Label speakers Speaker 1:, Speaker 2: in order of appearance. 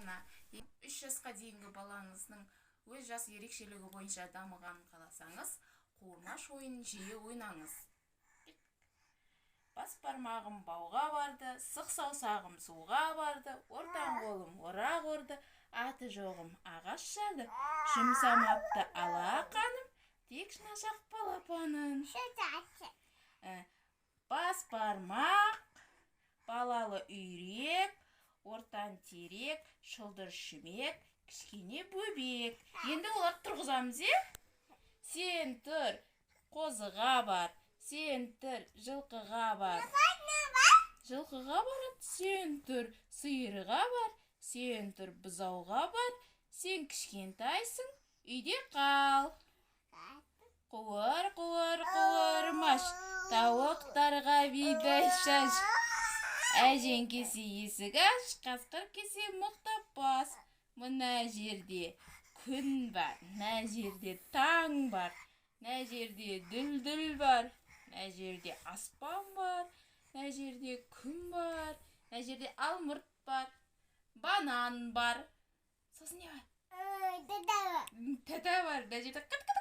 Speaker 1: Ата-ана, 3 жасқа дейінгі балаңыздың өз жас ерекшелігі бойынша дамығанын қаласаңыз, қуырмаш ойынын жиі ойнаңыз. Бас бармағым бауға барды, сұқ саусағым суға барды, ортан қолым орақ орды, аты жоғым ағаш жарды, жұмсамапты алақаным, тек шынашақ балапанын. Бас бармақ, балалы үйрек, ортан терек, шылдыр шүмек, кішкене бөбек. Енді оларды тұрғызамыз, иә. Сен тұр, қозыға бар, сен тұр, жылқыға бар. Жылқыға барады. Сен тұр, сиырға бар, сен тұр, бұзауға бар, сен кішкентайсың, үйде қал. Қуыр, қуыр, қуырмаш, тауықтарға бидай шаш. Әжең келсе, есік аш, қасқыр келсе, мықтап бас. Мына жерде күн бар, мына жерде таң бар, мына жерде дүлдүл бар, мына жерде аспан бар, мына жерде күн бар, мына жерде алмұрт бар, банан бар. Сосын не бар? Тәтә бар. Мына жерде қыт.